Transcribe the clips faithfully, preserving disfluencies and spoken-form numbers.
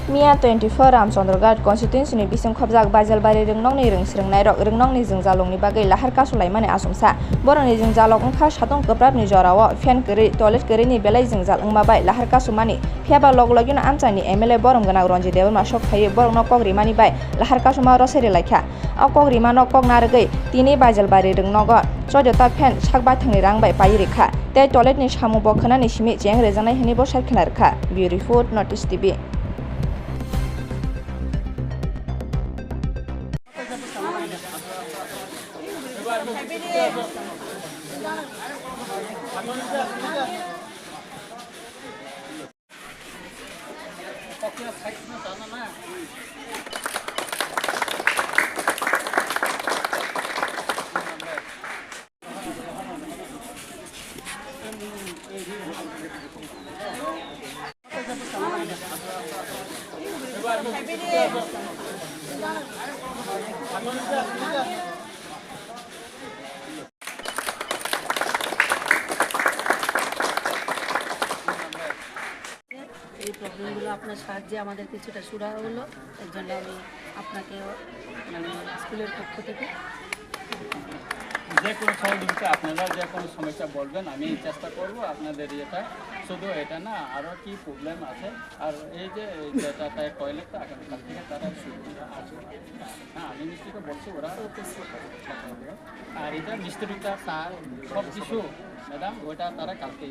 Miya twenty-four Ramchandraghat constituency ni bising khobjak Baijalbari Rwngnokni rwngsrwngnairok rwngnokni jwngjalrokni bagwi lahar kasulaimani achomsa. Borokni jwngjalrok wngkha satung kwprapni jorao fan kwrwi, toilet kwrwini belai jwngjal wngma bai lahar kasumani. Phiyaba log logino amchaini M L A borom gwnang Ranjit Debbarma sok phaiwi borokno kok rimani bai lahar kasuma rosai rwlaikha. O kok rimano kok narwgwi tini Baijalbari Rwngnogo choddo ta fan sak baithangni rang bai paiwi rikha. Tei toiletni samung bo khwnani simi cheng rwjaknai hwnwi bo sai khwna rwkha. Bureau Report, North East T V. এই প্রবলেমগুলো আপনার সাহায্যে আমাদের কিছুটা সুরাহা হলো, এর জন্য আমি আপনাকে, মানে, স্কুলের পক্ষ থেকে। যে কোনো সহযোগিতা, আপনারা যে কোনো সমস্যা বলবেন, আমি চেষ্টা করব আপনাদের ইয়েটা। শুধু এটা না, আরও কি প্রবলেম আছে। আর এই যে, এই যেটা, টয়লেটটা আগামীকাল থেকে তারা শুরু করে আসবে। হ্যাঁ, আমি মিস্ত্রিকে বলছি, ওরা আর এটা মিস্ত্রিটা তার সব কিছু, ম্যাডাম, ওইটা তারা কালকে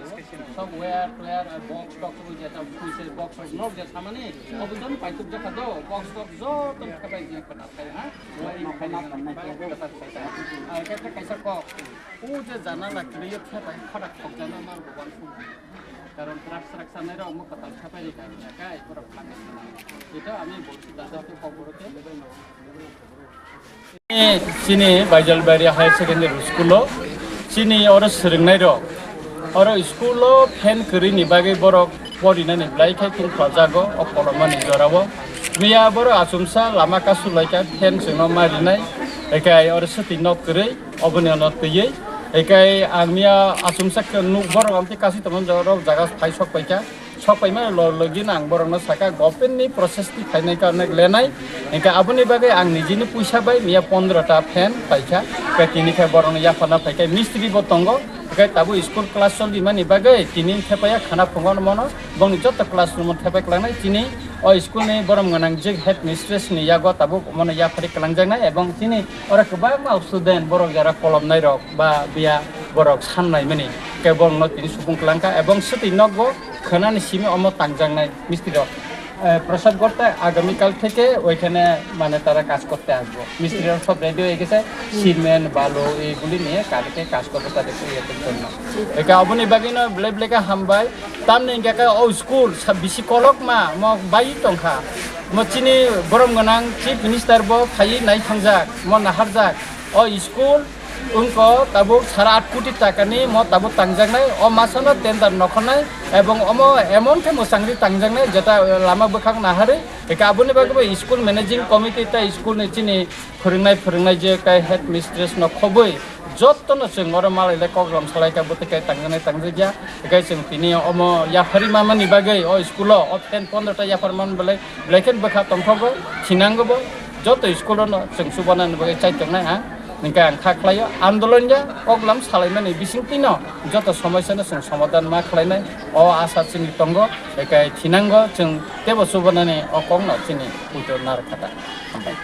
সব ওয়্যার টোয়্যার আর বক্স টক্স, ওই যেটা পুলিশের বক্স টক্স, নট যে সামানে, অবুজন পাইতুক দেখা দাও, বক্স টক্স যত টাকা পাই যে একটা টাকা, হ্যাঁ? ওয়ারিং ফায়ারিং আর এটা একটা কাইসা কক। ও যে জানালা ক্লিয়ার থাকে, ফাটাক কক জানালা আর ভগবান ফুল। কারণ ট্রাক ট্রাক সামনে রাও মুখ কথা ছাপাই রেখে, একা একবার ফাটাক। এটা আমি বলছি, দাদাকে খবরকে। Chini Baijalbari Higher Secondary School o chini oro swrwngnairok, oro school o fan kwrwini bagwi borok porinani belai khe tungkhlajago o kolomani jorao. Miya borok achomsa lama kasulaikha fan chwngno ma rinai, ekai oro swtwi nok kwrwi oboni ono twiwi, ekai ang miya achomsa khe nuk borok amtwi kasui tongmani jorao jaga phai sok paikha. Sok paimani log logino ang borokno sakha, government ni process twi khainai karnai lenai, hingkhe aboni bagwi ang nijini puisa bai miya pondro ta fan paikha, hingkhe tini khe borokno yapharna phaikha, mistri bo tongo, hingkhe tabuk school class choli mani bagwi tini thepaiya khana phungo mono, bongni joto classroom o thepai klangnai, chini o school ni borom gwnang je headmistress ni yago tabuk mono yapharwi kwlangjaknai, ebong chini oro kwbangma student borok jara kolomnai rok ba biya borok sannaimani, hingkhe borokno tini supung kwlangkha, ebong swtwi nokgo khwnani simi omo tangjaknai mistri rok. Eh, প্রসাদ করতে আগামীকাল থেকে ওইখানে মানে তারা কাজ করতে আসবো। মিস্ত্রিরা সব রেডি হয়ে গেছে, সিমেন্ট, বালু এইগুলি নিয়ে কালকে কাজ করবে তাদের ইয়েতে জন্য। এটা অবনি বাগিনো ব্লে ব্লেকে হামবাই, তামনি ইংকে ও স্কুল সব বেশি কলক মা, ম বাই টংখা, ম চিনি বরম গনাং চিফ মিনিস্টার বো খাই নাই থাংজাক, ম নাহারজাক, ও school Wngkha tabuk sara aat koti takani mo tabuk tangjaknai, o masano tender nokhornai, ebong omo emon khe mwchangri tangjaknai, jeta lama bwkhak naharwi. Hingkhe aboni bagwi bo school managing committee tei school ni chini phwrwngnai, phwrwngnai je kai headmistress no khobwi jotono chwng oro malailai koklam salaikha, bwtwi kai tangjaknai, tangjak ya. Hingkhe chwng tini omo yapharwi mamani bagwi o school o, o fan pondro ta yaphar man belai, belai khe bwkha tongthogo, thinango bo. Joto school-o no chwng chubanani bagwi chaitongnai ang, hingkhe ang kha khlaio andolon ya koklam salaimani bisingtwino joto somosyano chwng somadhan ma khlainai, o asa chwngni tongo, hingkhe thinango chwng teibo chubanani o kokno chini puito narwkha ta. Hambai.